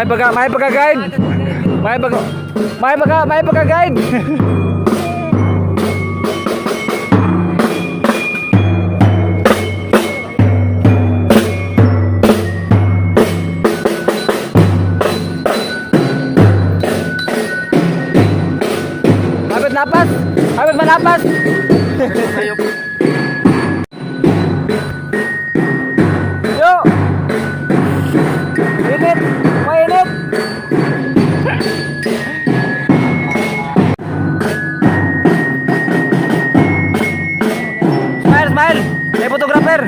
May pagka guide. May pagka guide. Abot lapas. Abot malapas. Yo. Init! Mainit! Smile, smile! May photographer!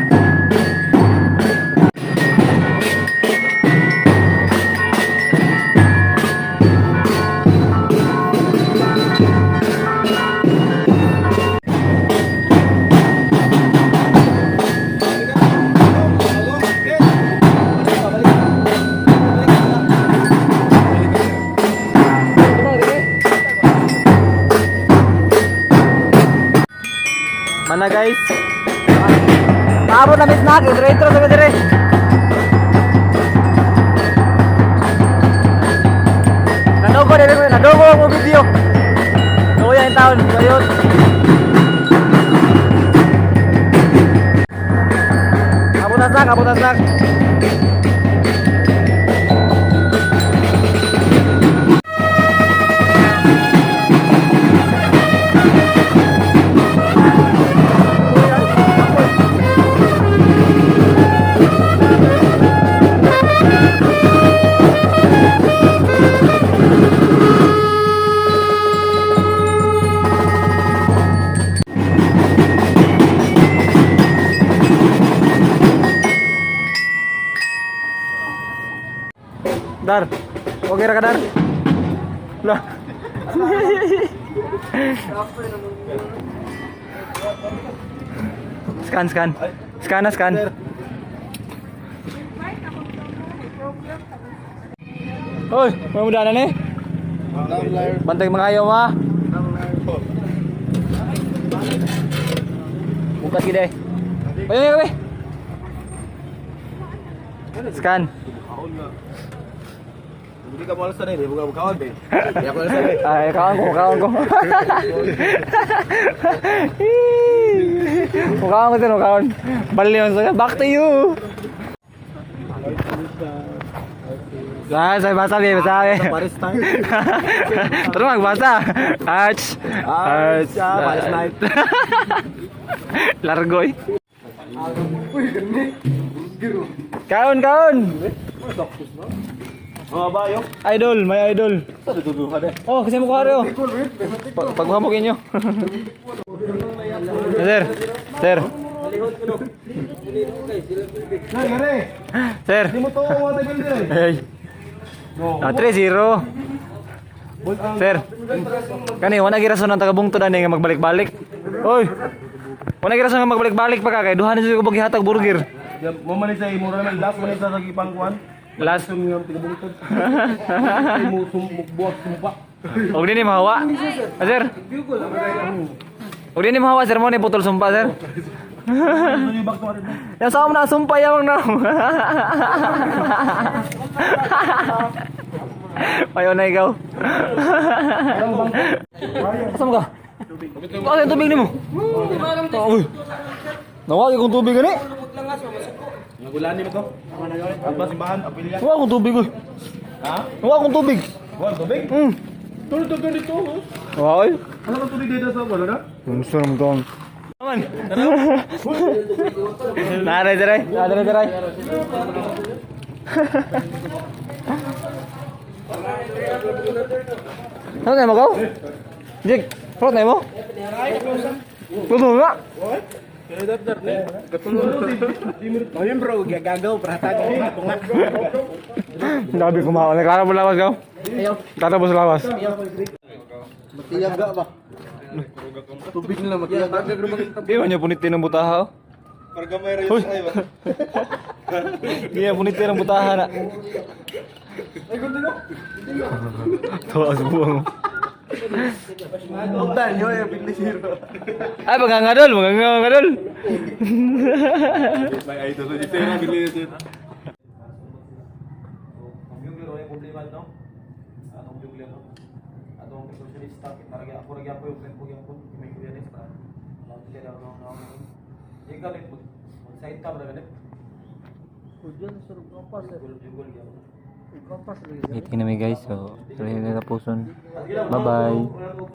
Mana, guys? Maabot na snack, intro intro sa dire. Nadogo dire ko, nadogo ang video. Luya yung taon, bayot. Abot na snack, abot na snack. Dar. Okay ra ka, Dar? Lah. Scan, scan. Scan na, scan. Hoy, may muda na ni. Bantay mga ayaw ma. Bukas gid eh. Ayo, ayo, ayo. Scan. Hindi ka mo alas na eh, buka bukaon be. Hindi ako alas na eh. Ay, kaon ko, kaon ko. Kaon ko din, kaon. Bali yun. Back to you. Ah, saya basa, be, basa, be. Paris time. Terus magbasa. Arch. Arch, ah, Paris night. Largo eh. Kaon, kaon. Mga bayo. Idol, my idol. Sa dudu ka de. Oh, kasi mo kuha rin. Pagkuha mo kinyo. Sir, sir. Nay, gare. Sir. Hindi mo to mga tagal dire. Hey. Ah, 3-0. Sir. Kani wala gyud rason ang taga-bungtod ani nga magbalik-balik. Oy. Wala gyud rason nga magbalik-balik pa ka kay duha na jud ko gihatag burger. Mo man sa imo ramen last man sa gipang kuan. Last. Sum yung tigabungtod. Mo sumbuak sumpa. Og dinhi mahawa. Ah, sir. Og dinhi mahawa, sir, mo ni putol sumpa, sir. Ano yung back to atin? Yang sama na sumpa yamang na. Payo na ikaw. Asa mo ka? Asa yung tubig nimo? Oh, uy. Nawag akong tubig gani. Nagulani mo to. Ang simbahan, apilya. Nawag akong tubig uy. Ha? Nawag akong tubig. Wala tubig? Tulog tubig dito. Ay. Ano ka tubig dito sa wala na? Unsa naman tong. Naman. Naray diray. Naray diray. Ano na mo ko? Jig, front na mo? Tulo nga. Ayun bro, gagaw, pratag. Grabe kumaon. Klaro mo lawas ka? Klaro mo sa lawas. Matiyaga ba? Tubig na lang, matiyaga. Di man niya punitin ng butaha, oh. Para gamay ra Uy. Di niya punitin ng butaha na. Tawa sa buwang. Bugtan, yun yung bigla. Ay, magangadol, magangadol. May idol sa dito na bili dito. Meeting na mi, guys, so tuloy na tapuson. Bye-bye.